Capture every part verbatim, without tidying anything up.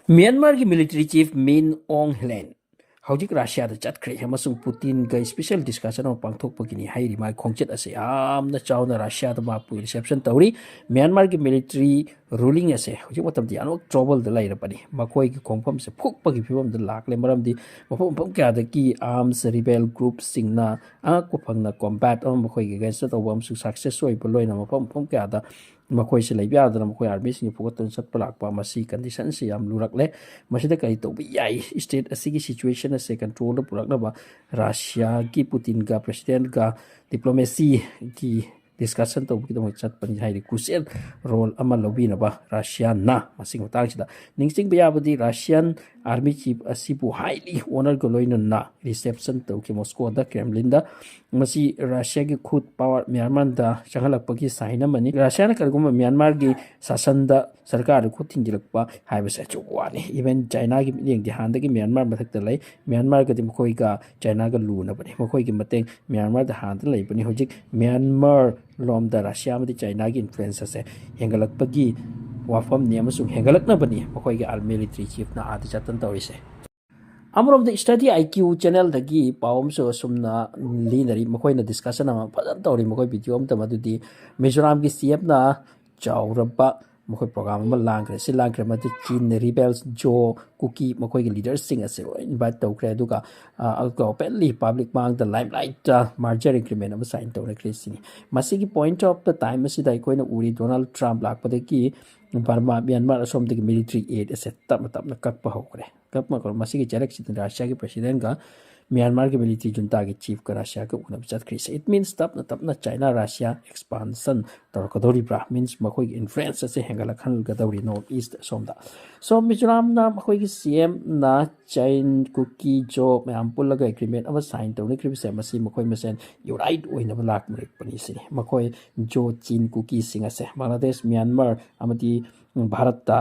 ꯃ꯭ꯌꯥꯟꯃꯥꯔꯒꯤ military chief ꯃꯤꯟ ꯑꯣꯡ ꯍ꯭ꯂꯦꯟ ꯍꯧꯖꯤꯛ ꯔꯁꯤꯌꯥꯗ ꯆꯠꯈ꯭ꯔꯦ ꯑꯃꯁꯨꯡ ꯄꯨꯇꯤꯟꯒ ꯁ꯭ꯄꯦꯁꯦꯜ ꯗꯤꯁꯀꯁꯟ ꯑꯃ ꯄꯥꯡꯊꯣꯛꯄꯒꯤꯅꯤ ꯍꯥꯏꯔꯤ꯫ ꯃꯥꯒꯤ ꯈꯣꯡꯆꯠ ꯑꯁꯦ ꯌꯥꯝꯅ ꯆꯥꯎꯅ ꯔꯁꯤꯌꯥꯗ ꯃꯥꯄꯨ ꯔꯤꯁꯦꯞꯁꯟ ꯇꯧꯔꯤ꯫ ꯃ꯭ꯌꯥꯟꯃꯥꯔꯒꯤ ꯃꯤꯂꯤꯇꯔꯤ ꯔꯨꯂꯤꯡ ꯑꯁꯦ ꯍꯧꯖꯤꯛ ꯃꯇꯝꯗ ꯌꯥꯝꯅ ꯇ꯭ꯔꯣꯕꯜꯗ ꯂꯩꯔꯕꯅꯤ꯫ ꯃꯈꯣꯏꯒꯤ ꯈꯣꯡꯐꯝꯁꯦ ꯐꯨꯛꯄꯒꯤ ꯐꯤꯕꯝꯗ ꯂꯥꯛꯂꯦ, ꯃꯔꯝꯗꯤ ꯃꯐꯝ ꯃꯐꯝ ꯀꯌꯥꯗꯒꯤ ꯑꯥꯔꯝꯁ ꯔꯤꯕꯦꯜ ꯒ꯭ꯔꯨꯞꯁꯤꯡꯅ ꯑꯉꯛꯄ ꯐꯪꯅ ꯀꯣꯝꯕꯦꯠ ꯑꯃ ꯃꯈꯣꯏꯒꯤ ꯑꯦꯒꯦꯟꯁꯇ ꯇꯧꯕ ꯑꯃꯁꯨꯡ ꯁꯛꯁꯦꯁ ꯑꯣꯏꯕ ꯂꯣꯏꯅ ꯃꯐꯝ ꯃꯐꯝ ꯀꯌꯥꯗ ꯃꯈꯣꯏꯁꯦ ꯂꯩꯕ ꯌꯥꯗꯅ ꯃꯈꯣꯏ ꯑꯥꯔꯃꯤꯁꯤꯡꯒꯤ ꯐꯨꯒꯠꯇꯨꯅ ꯆꯠꯄ ꯂꯥꯛꯄ, ꯃꯁꯤ ꯀꯟꯗꯤꯁꯟꯁꯤ ꯌꯥꯝ ꯂꯨꯔꯛꯂꯦ꯫ ꯃꯁꯤꯗ ꯀꯔꯤ ꯇꯧꯕ ꯌꯥꯏ? ꯁ꯭ꯇꯦꯠ ꯑꯁꯤꯒꯤ ꯁꯤꯆꯨꯋꯦꯁꯟ ꯑꯁꯦ ꯀꯟꯇ꯭ꯔꯣꯜꯗ ꯄꯨꯔꯛꯅꯕ ꯔꯁꯤꯌꯥꯒꯤ ꯄꯨꯇꯤꯟꯒ ꯄ꯭ꯔꯦꯁꯤꯗꯦꯟꯠꯒ ꯗꯤꯄ꯭ꯂꯣꯃꯦꯁꯤꯒꯤ ꯗꯤꯁꯀꯁꯟ ꯇꯧꯕꯒꯤꯗꯃꯛ ꯆꯠꯄꯅꯤ ꯍꯥꯏꯔꯤ꯫ ꯀ꯭ꯔꯨꯁꯤꯌꯦꯜ ꯔꯣꯜ ꯑꯃ ꯂꯧꯕꯤꯅꯕ ꯔꯁꯤꯌꯥꯅ ꯃꯁꯤꯒꯤ ꯃꯇꯥꯡꯁꯤꯗ ꯅꯤꯡꯁꯤꯡꯕ ꯌꯥꯕꯗꯤ ꯔꯁꯤꯌꯥꯟ ꯑꯥꯔꯃꯤ ꯆꯤꯐ ꯑꯁꯤꯕꯨ ꯍꯥꯏꯂꯤ ꯑꯣꯅꯔꯒ ꯂꯣꯏꯅꯅ ꯔꯤꯁꯦꯞꯁꯟ ꯇꯧꯈꯤ ꯃꯣꯁꯀꯣꯗ, ꯀ꯭ꯔꯦꯝꯂꯤꯟꯗ꯫ ꯃꯁꯤ ꯔꯁꯤꯌꯥꯒꯤ ꯈꯨꯠ ꯄꯥꯋꯔ ꯃ꯭ꯌꯥꯟꯃꯥꯔꯗ ꯆꯪꯍꯜꯂꯛꯄꯒꯤ ꯁꯥꯏꯟ ꯑꯃꯅꯤ꯫ ꯔꯁꯤꯌꯥꯅ ꯀꯔꯤꯒꯨꯝꯕ ꯃ꯭ꯌꯥꯟꯃꯥꯔꯒꯤ ꯁꯥꯁꯟꯗ ꯁꯔꯀꯥꯔꯗ ꯈꯨꯠ ꯊꯤꯡꯖꯤꯜꯂꯛꯄ ꯍꯥꯏꯕꯁꯦ ꯑꯆꯧꯕ ꯋꯥꯅꯤ꯫ ꯏꯚꯟ ꯆꯥꯏꯅꯥꯒꯤ ꯃꯤꯠꯌꯦꯡꯗꯤ ꯍꯥꯟꯅꯗꯒꯤ ꯃ꯭ꯌꯥꯟꯃꯥꯔ ꯃꯊꯛꯇ ꯂꯩ꯫ ꯃ꯭ꯌꯥꯟꯃꯥꯔꯒꯗꯤ ꯃꯈꯣꯏꯒ ꯆꯥꯏꯅꯥꯒ ꯂꯨꯅꯕꯅꯤ꯫ ꯃꯈꯣꯏꯒꯤ ꯃꯇꯦꯡ ꯃ꯭ꯌꯥꯟꯃꯥꯔꯗ ꯍꯥꯟꯅꯗ ꯂꯩꯕꯅꯤ꯫ ꯍꯧꯖꯤꯛ ꯃ꯭ꯌꯥꯟꯃꯥꯔ ꯂꯣꯝꯗ ꯔꯁꯤꯌꯥ ꯑꯃꯗꯤ ꯆꯥꯏꯅꯥꯒꯤ ꯏꯟꯐ꯭ꯂꯨꯌꯦꯟꯁ ꯑꯁꯦ ꯍꯦꯟꯒꯠꯂꯛꯄꯒꯤ ꯋꯥꯐꯝꯅꯤ ꯑꯃꯁꯨꯡ ꯍꯦꯟꯒꯠꯂꯛꯅꯕꯅꯤ ꯃꯈꯣꯏꯒꯤ ꯃꯤꯂꯤꯇꯔꯤ ꯆꯤꯐꯅ ꯑꯥꯗ ꯆꯠꯇꯅ ꯇꯧꯔꯤꯁꯦ꯫ ꯑꯃꯔꯣꯝꯗ ꯁ꯭ꯇꯗꯤ ꯑꯥꯏ ꯀ꯭ꯌꯨ ꯆꯦꯅꯦꯜꯗꯒꯤ ꯄꯥꯎ ꯑꯃꯁꯨ ꯑꯁꯨꯝꯅ ꯂꯤꯅꯔꯤ, ꯃꯈꯣꯏꯅ ꯗꯤꯁꯀꯁꯟ ꯑꯃ ꯐꯖꯅ ꯇꯧꯔꯤ꯫ ꯃꯈꯣꯏ ꯚꯤꯗꯤꯑꯣ ꯑꯃꯇ ꯃꯗꯨꯗꯤ ꯃꯤꯖꯣꯔꯥꯝꯒꯤ ꯁꯤ ꯑꯦꯝꯅ ꯆꯥꯎꯔꯕ ꯃꯈꯣꯏ ꯄ꯭ꯔꯣꯒ꯭ꯔꯥꯝ ꯑꯃ ꯂꯥꯡꯈ꯭ꯔꯦ꯫ ꯁꯤ ꯂꯥꯡꯈ꯭ꯔꯦ ꯃꯗꯨ ꯆꯤꯟ ꯔꯤꯕꯦꯜꯁ ꯖꯣ ꯀꯨꯀꯤ ꯃꯈꯣꯏꯒꯤ ꯂꯤꯗꯔꯁꯤꯡ ꯑꯁꯦ ꯂꯣꯏ ꯏꯟꯚꯥꯏꯠ ꯇꯧꯈ꯭ꯔꯦ꯫ ꯑꯗꯨꯒ ꯑꯣꯄꯦꯟꯂꯤ ꯄꯕ꯭ꯂꯤꯛ ꯃꯥꯡꯗ ꯂꯥꯏꯝꯂꯥꯏꯠꯇ ꯃꯥꯔꯖꯔ ꯑꯦꯒ꯭ꯔꯤꯃꯦꯟ ꯑꯃ ꯁꯥꯏꯟ ꯇꯧꯅꯈ꯭ꯔꯦ ꯁꯤꯅꯤ꯫ ꯃꯁꯤꯒꯤ ꯄꯣꯏꯟꯠ ꯑꯣꯐ ꯗ ꯇꯥꯏꯝ ꯑꯁꯤꯗ ꯑꯩꯈꯣꯏꯅ ꯎꯔꯤ ꯗꯣꯅꯥꯜꯗ ꯇ꯭ꯔꯝꯞ ꯂꯥꯛꯄꯗꯒꯤ ꯕꯔꯃꯥ, ꯃ꯭ꯌꯥꯟꯃꯥꯔ ꯑꯁꯣꯝꯗꯒꯤ ꯃꯤꯂꯤꯇꯔꯤ ꯑꯦꯗ ꯑꯁꯦ ꯇꯞꯅ ꯇꯞꯅ ꯀꯛꯄ ꯍꯧꯈ꯭ꯔꯦ꯫ ꯀꯞ ꯃꯈꯣꯏ ꯃꯁꯤꯒꯤ ꯆꯩꯔꯛꯁꯤꯗ ꯔꯁꯤꯌꯥꯒꯤ ꯄ꯭ꯔꯦꯁꯤꯗꯦꯟꯠꯒ ꯃ꯭ꯌꯥꯟꯃꯥꯔꯒꯤ ꯃꯤꯂꯤꯇꯔꯤ ꯖꯨꯟꯇꯥꯒꯤ ꯆꯤꯐꯀ ꯔꯁꯤꯌꯥꯒ ꯎꯅꯕ ꯆꯠꯈ꯭ꯔꯤꯁꯦ꯫ It means ꯇꯞꯅ ꯇꯞꯅ ꯆꯥꯏꯅꯥ ꯔꯁꯤꯌꯥ ꯑꯦꯛꯁꯄꯥꯟꯁꯟ ꯇꯧꯔꯛꯀꯗꯧꯔꯤꯕ꯭ꯔꯥ? Means ꯃꯈꯣꯏꯒꯤ ꯏꯟꯐ꯭ꯂꯨꯌꯦꯟꯁ ꯑꯁꯦ ꯍꯦꯟꯒꯠꯂꯛꯍꯟꯒꯗꯧꯔꯤ ꯅꯣꯔꯠ ꯏꯁ ꯑꯁꯣꯝꯗ꯫ So ꯃꯤꯖꯣꯔꯥꯝꯅ ꯃꯈꯣꯏꯒꯤ ꯁꯤ ꯑꯦꯝꯅ ꯆꯤꯟ ꯀꯨꯀꯤ ꯖꯣ ꯃꯌꯥꯝ ꯄꯨꯜꯂꯒ ꯑꯦꯒ꯭ꯔꯤꯃꯦꯟ ꯑꯃ ꯁꯥꯏꯟ ꯇꯧꯅꯈ꯭ꯔꯤꯕꯁꯦ ꯃꯁꯤ ꯃꯈꯣꯏ ꯃꯁꯦꯟ ꯌꯨꯅꯥꯏꯠ ꯑꯣꯏꯅꯕ ꯂꯥꯛꯄꯅꯤ ꯁꯤꯅꯤ꯫ ꯃꯈꯣꯏ ꯖꯣ ꯆꯤꯟ ꯀꯨꯀꯤꯁꯤꯡ ꯑꯁꯦ ꯕꯪꯒ꯭ꯂꯥꯗꯦꯁ, ꯃ꯭ꯌꯥꯟꯃꯥꯔ ꯑꯃꯗꯤ ꯚꯥꯔꯠꯇ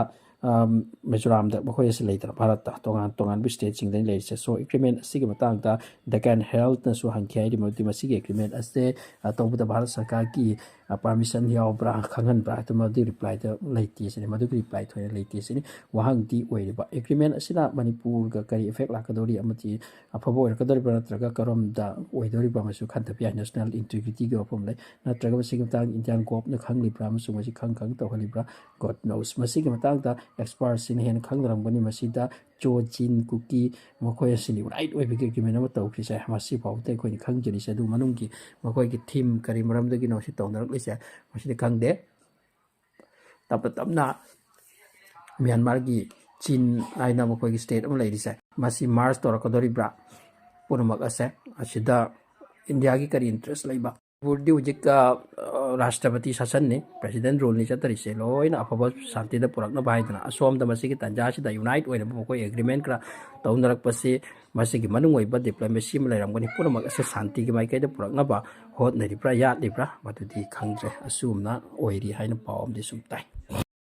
ꯃꯤꯖꯣꯔꯥꯝꯗ ꯃꯈꯣꯏ ꯑꯁꯤ ꯂꯩꯗꯅ ꯚꯥꯔꯠꯇ ꯇꯣꯉꯥꯟ ꯇꯣꯉꯥꯟꯕ ꯁ꯭ꯇꯦꯠꯁꯤꯡꯗꯅꯤ ꯂꯩꯔꯤꯁꯦ꯫ So ꯑꯦꯒ꯭ꯔꯤꯃꯦꯟ ꯑꯁꯤꯒꯤ ꯃꯇꯥꯡꯗ ꯗꯦꯀꯥꯟ ꯍꯦꯔꯜꯗꯅꯁꯨ ꯍꯪꯈꯤ ꯍꯥꯏꯔꯤ, ꯃꯗꯨꯗꯤ ꯃꯁꯤꯒꯤ ꯑꯦꯒ꯭ꯔꯤꯃꯦꯟ ꯑꯁꯦ ꯇꯧꯕꯗ ꯚꯥꯔꯠ ꯁꯔꯀꯥꯔꯒꯤ ꯄꯥꯔꯃꯤꯁꯟ ꯌꯥꯎꯕ꯭ꯔꯥ ꯈꯪꯍꯟꯕ꯭ꯔꯥ? ꯑꯗꯨ ꯃꯗꯨꯒꯤ ꯔꯤꯄ꯭ꯂꯥꯏꯗ ꯂꯩꯇꯦ ꯁꯤꯅꯤ, ꯃꯗꯨꯒꯤ ꯔꯤꯄ꯭ꯂꯥꯏ ꯊꯣꯏꯅ ꯂꯩꯇꯦ ꯁꯤꯅꯤ꯫ ꯋꯥꯍꯪꯗꯤ ꯑꯣꯏꯔꯤꯕ ꯑꯦꯒ꯭ꯔꯤꯃꯦꯟ ꯑꯁꯤꯅ ꯃꯅꯤꯄꯨꯔꯒ ꯀꯔꯤ ꯏꯐꯦꯛ ꯂꯥꯛꯀꯗꯧꯔꯤ ꯑꯃꯗꯤ ꯑꯐꯕ ꯑꯣꯏꯔꯛꯀꯗꯧꯔꯤꯕ꯭ꯔꯥ ꯅꯠꯇ꯭ꯔꯒ ꯀꯔꯣꯝꯗ ꯑꯣꯏꯗꯧꯔꯤꯕ꯭ꯔꯥ ꯑꯃꯁꯨ ꯈꯟꯊꯕ ꯌꯥꯏ꯫ ꯅꯦꯁꯅꯦꯜ ꯏꯟꯇꯤꯒ꯭ꯔꯤꯇꯤꯒꯤ ꯋꯥꯐꯝ ꯂꯩ, ꯅꯠꯇ꯭ꯔꯒ ꯃꯁꯤꯒꯤ ꯃꯇꯥꯡꯗ ꯏꯟꯗꯤꯌꯥꯟ ꯒꯣꯞꯅ ꯈꯪꯂꯤꯕ꯭ꯔꯥ ꯑꯃꯁꯨꯡ ꯃꯁꯤ ꯈꯪ ꯈꯪ ꯇꯧꯍꯜꯂꯤꯕ꯭ꯔꯥ? God knows꯫ ꯃꯁꯤꯒꯤ ꯃꯇꯥꯡꯗ ꯑꯦꯛꯁꯄꯥꯔꯠꯁꯤꯡꯅ ꯍꯦꯟꯅ ꯈꯪꯅꯔꯝꯒꯅꯤ꯫ ꯃꯁꯤꯗ ꯆꯣ ꯖꯤꯟ ꯀꯨꯀꯤ ꯃꯈꯣꯏ ꯑꯁꯤꯅ ꯌꯨꯅꯥꯏꯠ ꯑꯣꯏꯕꯒꯤ ꯑꯦꯒ꯭ꯔꯤꯃꯦꯟ ꯑꯃ ꯇꯧꯈ꯭ꯔꯤꯁꯦ ꯃꯁꯤ ꯐꯥꯎꯕꯗ ꯑꯩꯈꯣꯏꯅ ꯈꯪꯖꯔꯤꯁꯦ꯫ ꯑꯗꯨ ꯃꯅꯨꯡꯒꯤ ꯃꯈꯣꯏꯒꯤ ꯊꯤꯝ ꯀꯔꯤ ꯃꯔꯝꯗꯒꯤꯅꯣ ꯁꯤ ꯇꯧꯅꯔꯛꯂꯤꯁꯦ ꯃꯁꯤꯗꯤ ꯈꯪꯗꯦ꯫ ꯇꯞꯅ ꯇꯞꯅ ꯃ꯭ꯌꯥꯟꯃꯥꯔꯒꯤ ꯆꯤꯟ ꯍꯥꯏꯅ ꯃꯈꯣꯏꯒꯤ ꯁ꯭ꯇꯦꯠ ꯑꯃ ꯂꯩꯔꯤꯁꯦ ꯃꯁꯤ ꯃꯥꯔꯁ ꯇꯧꯔꯛꯀꯗꯧꯔꯤꯕ꯭ꯔꯥ? ꯄꯨꯝꯅꯃꯛ ꯑꯁꯦ ꯑꯁꯤꯗ ꯏꯟꯗꯤꯌꯥꯒꯤ ꯀꯔꯤ ꯏꯟꯇꯔꯦꯁ ꯂꯩꯕ? ꯃꯅꯤꯄꯨꯔꯗꯤ ꯍꯧꯖꯤꯛ ꯔꯥꯁꯇ꯭ꯔꯄꯇꯤ ꯁꯥꯁꯟꯅꯤ, ꯄ꯭ꯔꯦꯁꯤꯗꯦꯟ ꯔꯨꯜꯅꯤ ꯆꯠꯇꯔꯤꯁꯦ, ꯂꯣꯏꯅ ꯑꯐꯕ ꯁꯥꯟꯇꯤꯗ ꯄꯨꯔꯛꯅꯕ ꯍꯥꯏꯗꯅ꯫ ꯑꯁꯣꯝꯗ ꯃꯁꯤꯒꯤ ꯇꯥꯟꯖꯥꯁꯤꯗ ꯌꯨꯅꯥꯏꯠ ꯑꯣꯏꯅꯕ ꯃꯈꯣꯏ ꯑꯦꯒ꯭ꯔꯤꯃꯦꯟ ꯈꯔ ꯇꯧꯅꯔꯛꯄꯁꯤ ꯃꯁꯤꯒꯤ ꯃꯅꯨꯡ ꯑꯣꯏꯕ ꯗꯤꯄ꯭ꯂꯣꯃꯦꯁꯤ ꯑꯃ ꯂꯩꯔꯝꯒꯅꯤ꯫ ꯄꯨꯝꯅꯃꯛ ꯑꯁꯦ ꯁꯥꯟꯇꯤꯒꯤ ꯃꯥꯏꯀꯩꯗ ꯄꯨꯔꯛꯅꯕ ꯍꯣꯠꯅꯔꯤꯕ꯭ꯔꯥ ꯌꯥꯠꯂꯤꯕ꯭ꯔꯥ ꯃꯗꯨꯗꯤ ꯈꯪꯗ꯭ꯔꯦ꯫ ꯑꯁꯨꯝꯅ ꯑꯣꯏꯔꯤ ꯍꯥꯏꯅ ꯄꯥꯎ ꯑꯃꯗꯤ ꯁꯨꯝ ꯇꯥꯏ꯫